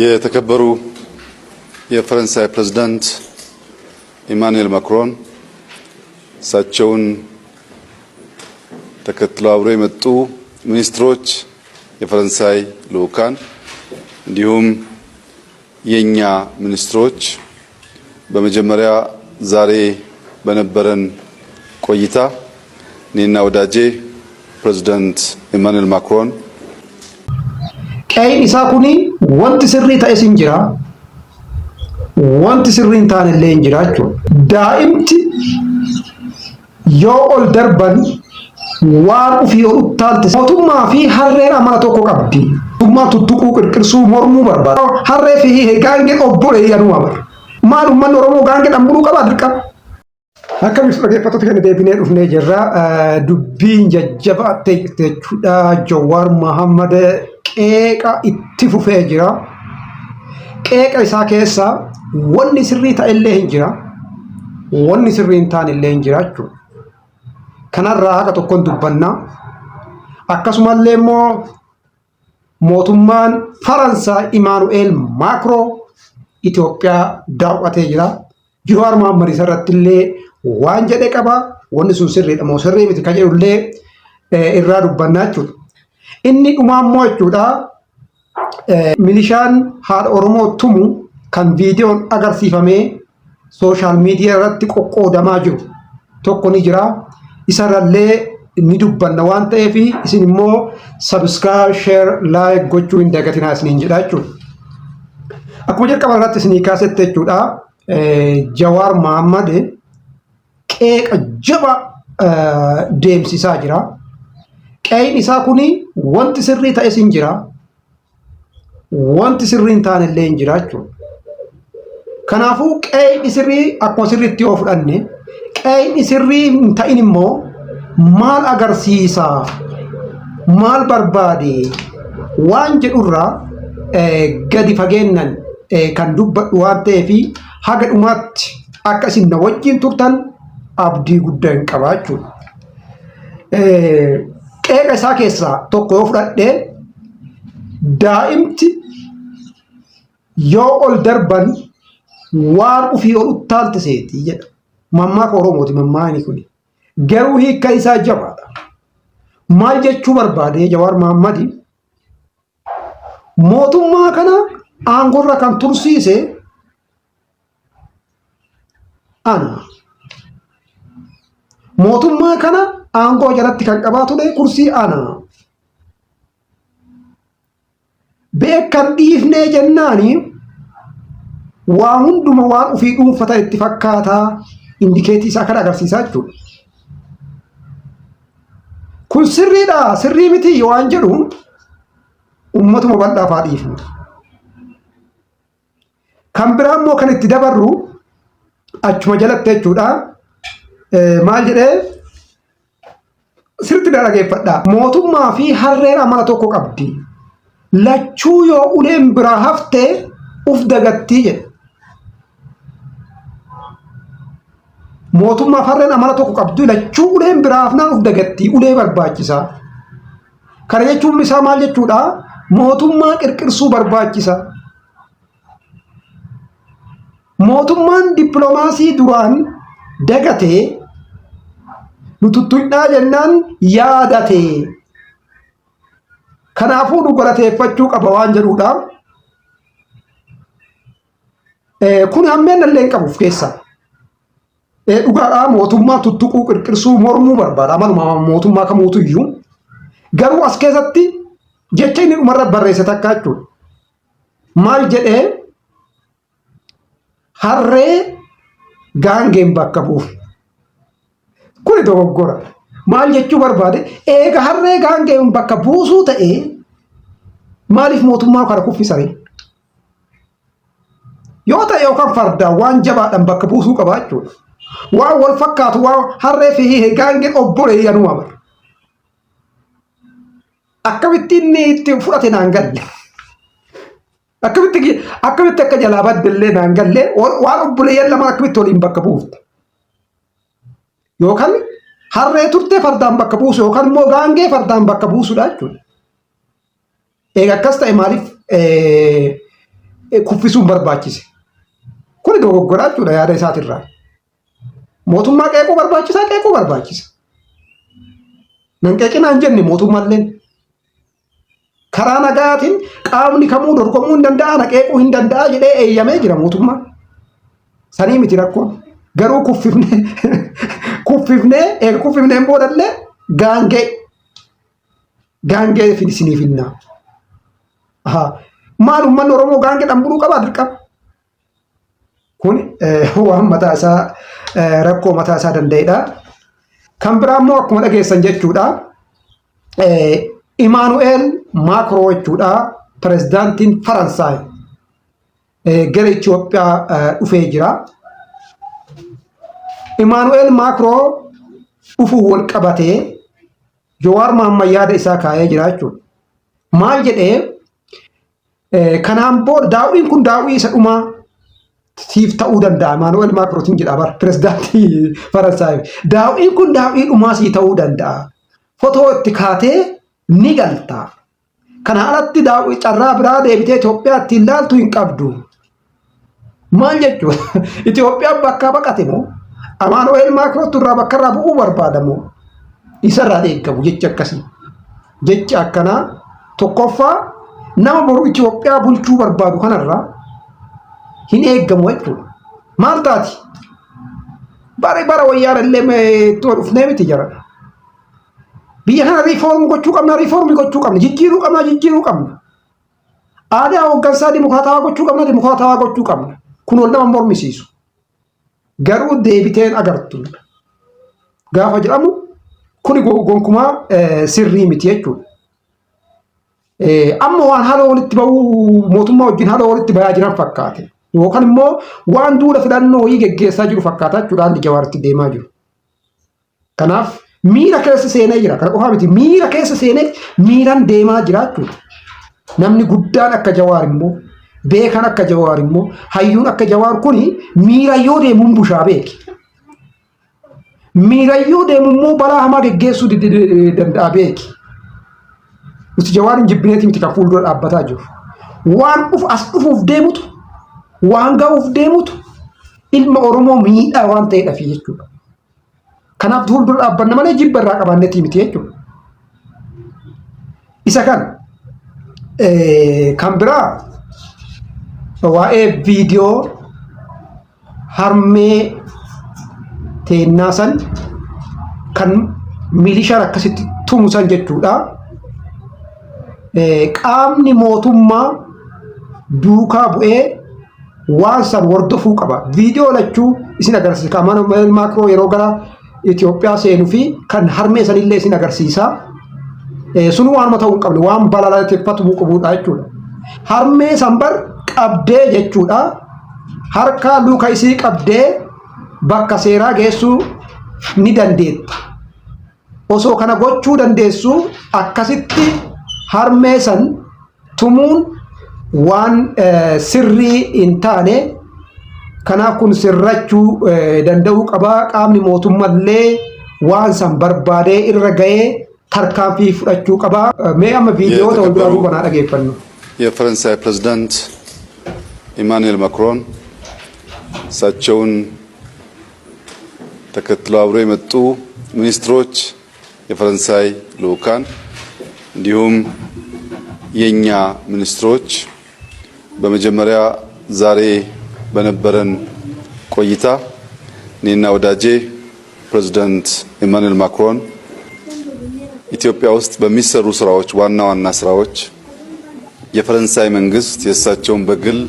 የተከበሩ የፈረንሳይ ፕሬዝዳንት ኢማኑኤል ማክሮን፣ እሳቸውን ተከትለው አብረው የመጡ ሚኒስትሮች፣ የፈረንሳይ ልዑካን እንዲሁም የኛ ሚኒስትሮች፣ በመጀመሪያ ዛሬ በነበረን ቆይታ እኔና ወዳጄ ፕሬዝዳንት ኢማኑኤል ማክሮን Qe'een isaa kuni wanti sirrii ta'es hin jira, wanti sirrii hin taane illee hin jira jechuudha. Daa'imti yoo ol darban waan ofii ol uttaalte mootummaa fi harreen amala tokko qabdi. Mootummaa tuttuquu, qirqirsuu, mormuu barbaada. Harree fi gaangeen obboleeyyanuu bara. Maal uummanni Oromoo gaangeedhaan buluu qabaa dirqama? Akka ibsu dhaggeeffattoota keenya deebinee dhufnee jirra. Dubbiin jajjabaattee jirti jechuudha. Jawaar Mohammad qeeqa itti fufee jira. Qeeqa isaa keessa wanni sirrii ta'e illee hin jira. Wanni sirrii hin taane illee hin jira jechuudha. Kanarraa haqa tokkoon dubbanna. Akkasumallee immoo mootummaan Faransaay Imaanu'eel Maakroo Itoophiyaa daawwatee jira. Jawaar Mohammad isarratti illee waan jedhe qaba. Wanni sun sirriidha moo sirrii miti kan jedhu illee irraa dubbannaa jechuudha. Inni dhumaa immoo jechuudha, milishaan haadha Oromoo tumu kan viidiyoon agarsiifamee social media irratti qoqqoodamaa jiru tokko ni jira. Isarrallee ni dubbanna waan ta'eef isin immoo subscribe, share, like gochuu hin dagatinaa isiniin jedha jechuudha. Akkuma jalqaba irratti isinii kaasetti jechuudha, Jawaar Mohammad qeeqa jaba deemsisaa jira. Qeeqni isaa kuni wanti sirrii ta'es hin jira. Wanti sirrii hin taane illee hin jira jechuudha. Kanaafuu qeeqni sirrii akkuma sirriitti yoo fudhanne, qeeqni sirrii hin ta'in immoo maal agarsiisa? Maal barbaade? Waan jedhurraa gadi fageennan kan dubbadhu waan ta'eef haga dhumaatti akka isin na wajjin turtan abdii guddaa hin qaba jechuudha. Qeeqa isaa keessaa tokko yoo fudhadhe, daa'imti yoo ol darban waan ofii ol uttaalte seeti jedha. Mammaaka Oromooti mammaakni kuni. Garuu hiikka isaa jabaadha. Maal jechuu barbaade Jawaar Mahaammadi? Mootummaa kana aangorra kan tursiise ana. Mootummaa kana aangoo jalatti kan qabaa ture kursii ana. Beekan dhiifnee jennaani waa hunduma waan ofii dhuunfata itti fakkaataa indicate isaa kan agarsiisaa jechuudha. Kun sirriidha, sirrii miti waan jedhu ummatuma bal'aaf haa dhiifnu. Kan biraa immoo kan itti dabarru achuma jalatti jechuudha. Maal jedhee? Sirriitti dhageeffadha. Mootummaa fi harreen amala tokko qabdi. Lachuu yoo uleen biraa hafte uf dagattii jedhe. Mootummaa fi harreen amala tokko qabdi. Lachuu uleen biraa hafnaan uf dagattii, ulee barbaachisaa. Kana jechuun isaa maal jechuudha? Mootummaa qirqirsuu barbaachisa. Mootummaan dippiloomaasii duraan dagatee nu tuttuqnaa jennaan yaadate. Kanaafuu nu galateeffachuu qaba waan jedhudha. Kun hammeen illee hin qabu of keessaa. Dhugaadhaa, mootummaa tuttuquu, qirqirsuu, mormuu barbaada. Amaluma mootummaa kamuutu iyyuu. Garuu as keessatti jecha inni dhumarra barreesse takka jechuudha. Maal jedhee? Harree gaangeen bakka buufe. Kuni dogoggora. Maal jechuu barbaade? Eega harree gaangeen bakka buusuu ta'ee maaliif mootummaa kana kuffisanii? Yoo ta'e yookaan fardaan waan jabaadhaan bakka buusuu qaba jechuudha. Waan wal fakkaatu, waan harree fi gaangeen obboleeyyanuu bara. Akkamitti inni itti fudhate naan galle. Akkamitti akka jalaa badde illee naan galle. Waan obboleeyyan lama akkamitti waliin bakka buufta? Yookaan harree turte fardaan bakka buusu yookaan immoo gaangee fardaan bakka buusudha jechuudha. Eega akkas ta'e maaliif kuffisuun barbaachise? Kuni dogoggoraa jechuudha yaada isaatirraa. Mootummaa qeequu barbaachisaa qeequu barbaachisa. Nan qeeqinaa hin jenne mootummaalleen. Karaa nagaatiin qaamni kamuu dorgomuu hin danda'a, na qeequu hin danda'a jedhee eeyyamee jira mootummaan. Sanii miti rakkoon. Garuu kuffifnee kuffifnee eega kuffifneen boodallee gaangee gaangee isiniif hinnaa. Maal uummanni Oromoo gaangeedhaan buluu qabaa dirqama? Kun waan mataa isaa rakkoo mataa isaa danda'edha. Kan biraa immoo akkuma dhageessan jechuudha. Imaanu'eel Maakroo jechuudha. Pirezidaantiin Faransaay gara Itoophiyaa dhufee jira. Imaanu'eel Maakroo dhufuu wal qabatee Jawaar Mahaammad yaada isaa kaa'ee jira jechuudha. Maal jedhee? Kanaan booda daawwiin kun daawwii isa dhumaa siif ta'uu danda'a. Imaanu'eel Maakirootiin jedha bara pirezidaantii Faransaay. Daawwiin kun daawwii dhumaa sii ta'uu danda'a. Fotoo itti kaatee ni galta. Kana alatti daawwii carraa biraa deebitee Itoophiyaa ittiin laaltu hin qabdu. Maal jechuudha? Itoophiyaan bakkaa baqate moo? Amaanu'eel Maakirootti irraa bakka irraa bu'uu barbaada moo? Isarraa eeggamu jechi akkasii. Jechi akkanaa tokkoffaa nama boru Itoophiyaa bulchuu barbaadu kanarraa hin eeggamu jechuudha. Maal taati? Bara bara wayyaan illee itti dhufnee miti jara. Biyya kana riifoormi gochuu qabna, riifoormi gochuu qabna, jijjiiruu qabna, jijjiiruu qabna. Aadaa hooggansaa dimokiraatawaa gochuu qabna, dimokiraatawaa gochuu qabna. Kun wal nama mormisiisu. Garuu deebiteen agartu gaafa jedhamu kuni gonkumaa sirrii miti jechuudha. Amma waan haaloo walitti bahuu mootummaa wajjin haaloo walitti bahaa jiran fakkaate. Yookaan immoo waan duula filannoo wayii geggeessaa jiru fakkaata jechuudha haalli Jawaaritti deemaa jiru. Kanaaf miira keessa seenee jira. Kana qofaa miti miira keessa seenee miiraan deemaa jira jechuudha. Namni guddaan akka Jawaar immoo beekan akka Jawaar immoo hayyuun akka Jawaar kuni miira yoo deemuun bushaa beeki. Miira yoo deemu immoo balaa hamaa geggeessuu danda'a beeki. Nuti Jawaar hin jibbineeti miti kan fuuldura dhaabbataa jiru. Waan dhufu as dhufuuf deemutu waan ga'uuf deemutu ilma Oromoo miidhaa waan ta'eedhaaf jechuudha. Kanaaf fuuldura dhaabbanna malee jibba irraa qabaannetii miti jechuudha. Isa kana kan biraa waa'ee viidiyoo harmee teennaa san kan milishaan akkasitti tumu san jechuudha. Qaamni mootummaa duukaa bu'ee waan san hordofuu qaba. Viidiyoo lachuu isin agarsiisa. Amaanu'eel Maakroo yeroo gara Itoophiyaa seenuu fi kan harmee sanillee isin agarsiisa. Sun waanuma ta'uu hin qabne waan balaaleffatamuu qabudha jechuudha. Harmee san bar qabdee jechuudha. Harka luka isii qabdee bakka seeraa geessuu ni dandeetta. Osoo kana gochuu dandeessu akkasitti harmee san tumuun waan sirrii hin taane kanaaf kun sirrachuu danda'uu qaba. Qaamni mootummallee waan san barbaadee irra ga'ee tarkaanfii fudhachuu qaba. Mee amma viidiyoota wal duraa duuba naa dhageeffannu. የፈረንሳይ ፕሬዝዳንት ኢማኑኤል ማክሮን እሳቸውን ተከትለው አብረው የመጡ ሚኒስትሮች፣ የፈረንሳይ ልዑካን እንዲሁም የኛ ሚኒስትሮች፣ በመጀመሪያ ዛሬ በነበረን ቆይታ እኔና ወዳጄ ፕሬዝዳንት ኢማኑኤል ማክሮን ኢትዮጵያ ውስጥ በሚሰሩ ስራዎች ዋና ዋና ስራዎች የፈረንሳይ መንግስት የእሳቸውን በግል